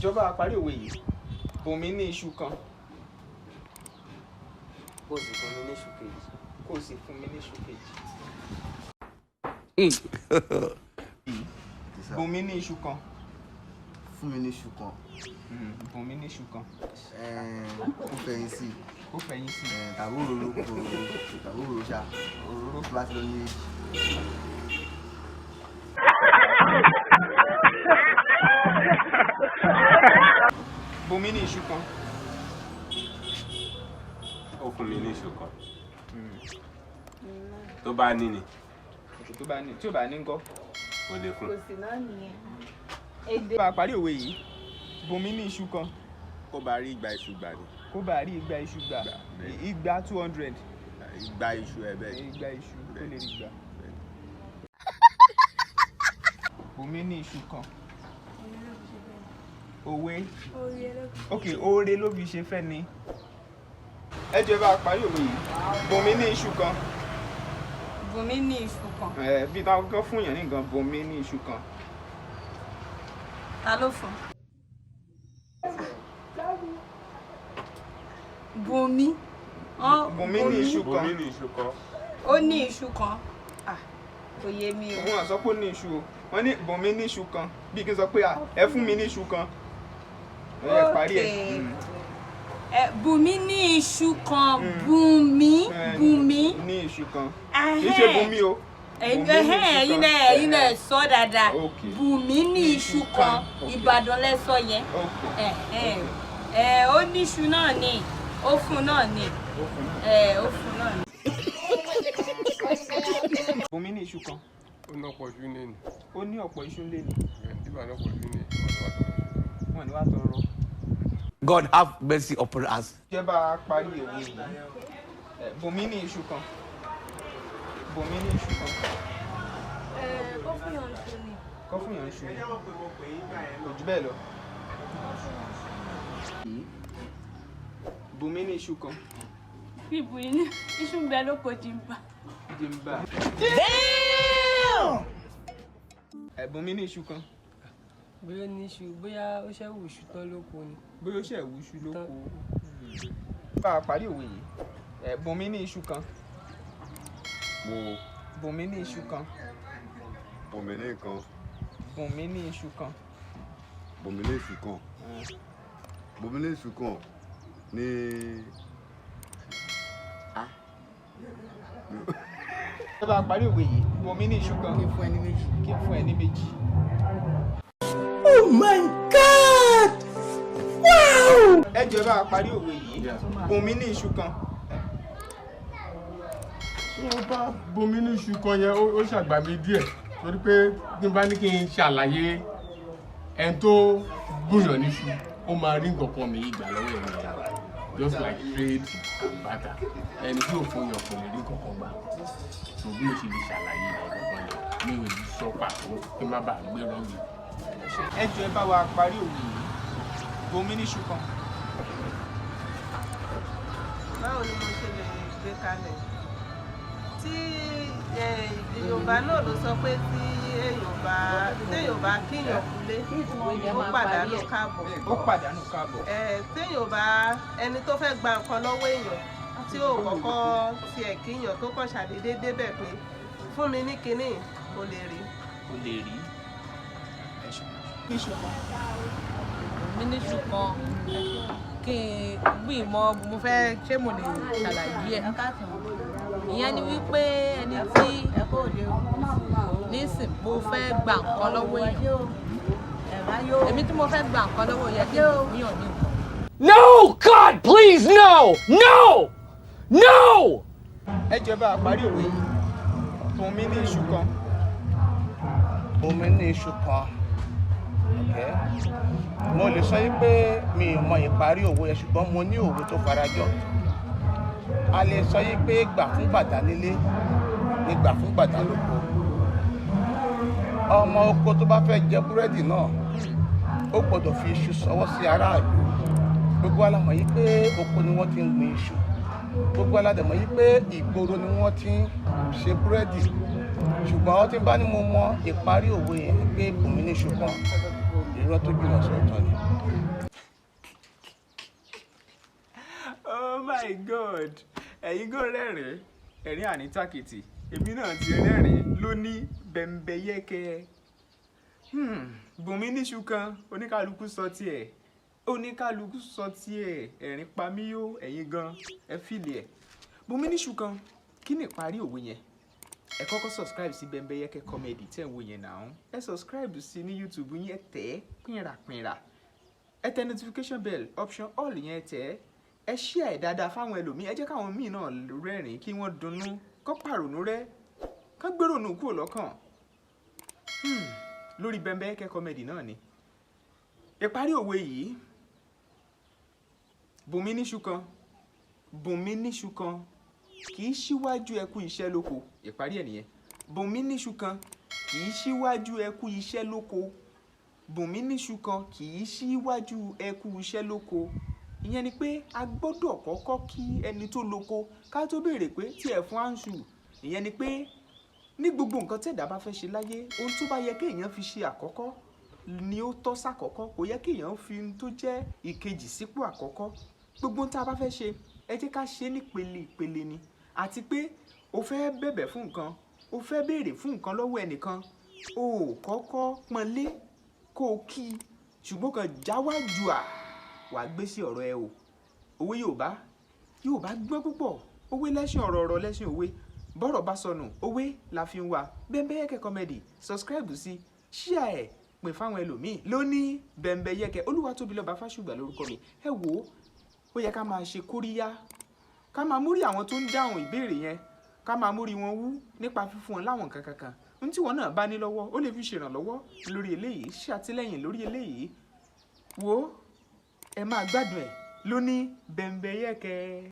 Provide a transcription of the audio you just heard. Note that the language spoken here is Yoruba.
Ìjọba parí òwe yìí. Bùnmi ní iṣu kan. Kó o sì fún mi ní iṣu kejì. Kó o sì fún mi ní iṣu kejì. Bùnmi ní iṣu kan. Fún mi ní iṣu kan. Bùnmi ní iṣu kan. Kó fẹ̀yìn sí i. Kó fẹ̀yìn sí i. Tàbí òróró, òróró tàbí òróró ṣá. Òróró. Tó bá ti lọ ní èjì. Bùnmi ní iṣu kan. Ó fún mi ní iṣu kan. Tó bá ní ni. Òkè tó bá ní, tí ò bá ní ńkọ́? Kò lè fún. Kò sí náà nìyẹn. Èdè. Bá a parí òwe yìí. Bùnmi ní iṣu kan. Kó bá rí igba iṣu gbà ni. Kó bá rí igba iṣu gbà. Igba 200. Igba iṣu ẹ bẹ́ẹ̀. Igba iṣu kó lè rí gbà. Bùnmi ní iṣu kan. Òwe. Ok, oore ló fi ṣe fẹ́ ni. Ẹ jọ̀ọ́ ẹ bá a parí òwe yìí. Bùnmi ní iṣu kan. Bùnmi ní iṣu kan. Ẹ bí táwọn kan fún yàn ní nǹkan, Bùnmi ní iṣu kan. Ta ló fún? Bùnmi. Bùnmi ní iṣu kan. Bùnmi ní iṣu kan. Ó ní iṣu kan. Ah, kò yé mi o. Wọ́n sọ pé ó ní iṣu o. Wọ́n ní Bùnmi ní iṣu kan. Bí kí n sọ pé ẹ fún mi ní iṣu kan. Ẹ parí ẹ̀. Bùnmi ní iṣu kan. Bùnmi. Bùnmi. Ní iṣu kan. Kì í ṣe Bùnmi o. Ẹ̀yin náà sọ dáadáa. Bùnmi ní iṣu kan. Ìbàdàn lẹ sọ yẹn. Ó ní iṣu náà ni. Ó fún náà ni. Ó fún náà ni. Bùnmi ní iṣu kan. Ó ní ọ̀pọ̀ iṣu ní ni. Ó ní ọ̀pọ̀ iṣu lé ni. Tí bá ní ọ̀pọ̀ iṣu ní, wọ́n ní wàá tọrọ. God have mercy upon us. Jẹ́ bá a parí òwe yìí. Bùnmi ní iṣu kan. Bùnmi ní iṣu kan. Kó fún yàn iṣu ni. Kó fún yàn iṣu ni. Kò jù bẹ́ẹ̀ lọ. Bùnmi ní iṣu kan. Bíbu yín iṣu ń bẹ lóko jìnbà. Jìnbà. Bùnmi ní iṣu kan. Bóyá ó ní iṣu, bóyá ó ṣẹ́ wù iṣu tán lóko ni. Bóyá ó ṣẹ́ wù iṣu lóko. Bá a parí òwe yìí. Bùnmi ní iṣu kan. Mo. Bùnmi ní iṣu kan. Bùnmi ní nǹkan. Bùnmi ní iṣu kan. Bùnmi ní iṣu kan. Bùnmi ní iṣu kan ní. Ẹ bá a parí òwe yìí. Bùnmi ní iṣu kan. Kí n fún ẹ ní méjì. Kí n fún ẹ ní méjì. Oh my God! Wow! Ẹ jọ̀ọ́ ẹ bá a parí òwe yìí. Bùnmi ní iṣu kan. Tí wọ́n bá Bùnmi ní iṣu kan yẹn, ó ṣàgbà mí díẹ̀ torí pé tí n bá ní kí n ṣàlàyé ẹni tó bùyàn níṣu, ó máa rí nǹkan kan mi ìgbà lọ́wọ́ ẹ̀ nìyẹn. Just like trade and barter. Ẹni tí ò fún yàn kò lè rí nǹkan kan gbà. So bí mo ṣe lè ṣàlàyé ọ̀rọ̀ kan yẹn, mi ò ní sọ pàtó kí n má bàa gbé rọ́ọ̀gì. Ẹ jọ̀ọ́ ẹ bá wa parí òwe yìí. Bùnmi ní iṣu kan. Báwo ni mo ṣe lè gbé kalẹ̀? Tí Yorùbá náà ló sọ pé tí téèyàn bá kíyàn kúlé, ó pàdánù káàbọ̀. Ó pàdánù káàbọ̀. Téèyàn bá ẹni tó fẹ́ gba nǹkan lọ́wọ́ èèyàn tí ò kọ́kọ́ tiẹ̀ kíyàn tó kàn ṣàdédé débẹ̀ pé fún mi ní kinní, kò lè rí. Kò lè rí. Iṣu kan. Bùnmi ní iṣu kan. Kí n bí mọ mo fẹ́ ṣé mo lè ṣàlàyé ẹ̀. Ìyẹn ni wípé ẹni tí nísìn mo fẹ́ gba nǹkan lọ́wọ́ èèyàn. Èmi tí mo fẹ́ gba nǹkan lọ́wọ́ yẹ kí n fún yàn ní nǹkan. No! God, please, no! No! No! Ẹ jọ̀ọ́ ẹ bá a parí òwe yìí. Bùnmi ní iṣu kan. Bùnmi ní iṣu kan. Okay. Mo lè sọ pé mi ò mọ ìparí òwe yẹn, ṣùgbọ́n mo ní òwe tó farajọ. A lè sọ pé gbà fún gbàdá nílé ni gbà fún gbàdá lóko. Ọmọ oko tó bá fẹ́ jẹ búrẹ́dì náà, ó gbọ́dọ̀ fi iṣu ṣọwọ́ sí aráàlú. Gbogbo wa la mọ̀ yí pé oko ni wọ́n ti ń gbin iṣu. Gbogbo wa la dẹ̀ mọ̀ yí pé ìgboro ni wọ́n ti ń ṣe búrẹ́dì. Ṣùgbọ́n tí n bá ní mo mọ ìparí òwe yẹn pé Bùnmi ní iṣu kan, irọ́ tó jìnnà sóòótọ́ ni. My God, ẹ̀yin gan rẹ́rìn-ín, ẹ̀rín ànítàkìtì, èmi náà ti rẹ́rìn-ín lóní bẹ̀m̀bẹ̀yẹ́kẹ́. Bùnmi níṣu kan, oníkálukú sọ tiẹ̀, oníkálukú sọ tiẹ̀, ẹ̀rín pa mí yó, ẹ̀yin gan ẹ fìlì ẹ̀. Bùnmi níṣu kan, kí ni ìparí òwe yẹn? Ẹ kọ́kọ́ subscribe sí Bembeyeke Comedy tẹ́ ń wo yẹn náà. Ẹ subscribe sí ní YouTube yín, ẹ tẹ̀ ẹ́ pìnràpìnrà, ẹ tẹ notification bell option all yẹn, ẹ tẹ̀ ẹ́, ẹ share ẹ̀ dáadáa fáwọn ẹlòmíì. Ẹ jẹ́ káwọn míì náà rẹ́rìn-ín, kí wọ́n dunnú, kó pàrònú rẹ́, kó gbérònú kúrò lọ́kàn. Lórí Bembeyeke Comedy náà ni ìparí òwe yìí. Bùnmi níṣu kan, bùnmi níṣu kan kì í ṣíwájú ẹkú iṣẹ́ lóko. Ìparí ẹ̀ nìyẹn. Bùnmi níṣu kan kì í ṣíwájú ẹkú iṣẹ́ lóko. Bùnmi níṣu kan kì í ṣíwájú ẹkú iṣẹ́ lóko. Ìyẹn ni pé a gbọ́dọ̀ kọ́kọ́ kí ẹni tó lóko ká tó béèrè pé tí ẹ̀ fún àǹṣù. Ìyẹn ni pé ní gbogbo nǹkan tẹ̀dá bá fẹ́ ṣe láyé, ohun tó bá yẹ kéèyàn fi ṣe àkọ́kọ́ ni ó tọ́ sákọ̀ọ́kọ́. Kò yẹ kéèyàn fi ohun tó jẹ́ ìkejì sípò àkọ́kọ́. Gbogbo ohun tá a bá fẹ́ ṣe, ẹ jẹ́ ká ṣe é nípele ìpele ni. Àti pé o fẹ́ bẹ̀bẹ̀ fún nǹkan, o fẹ́ béèrè fún nǹkan lọ́wọ́ ẹnìkan, o ò kọ́kọ́ pọ́nlé kó o kí i, ṣùgbọ́n kan jáwájú à wàá gbé sí ọ̀rọ̀ ẹ o. Òwe Yorùbá, Yorùbá gbọ́n púpọ̀. Òwe lẹ́ṣin ọ̀rọ̀, ọ̀rọ̀ lẹ́ṣin òwe. Bọ́rọ̀ bá sọnù, òwe la fi ń wá. Bembeyeke Comedy, subscribe sí, share ẹ̀, pè fáwọn ẹlòmíì lóní Bembeyeke. Olúwatóbilọ́ba Fásùgbà lórúkọ mi. Ẹ wò ó, ó yẹ ká máa ṣe kóríyá, ká máa múrí àwọn tó ń dáhùn ìbéèrè yẹn, ká máa múrí wọn wú nípa fífún wọn láwọn nǹkan kankan. Ohun tí wọn náà bá ní lọ́wọ́, ó lè fi ṣèrànlọ́wọ́ lórí eléyìí, ṣàtìlẹ́yìn lórí eléyìí. Wo, ẹ máa gbádùn ẹ̀ lóní Bembeyeke.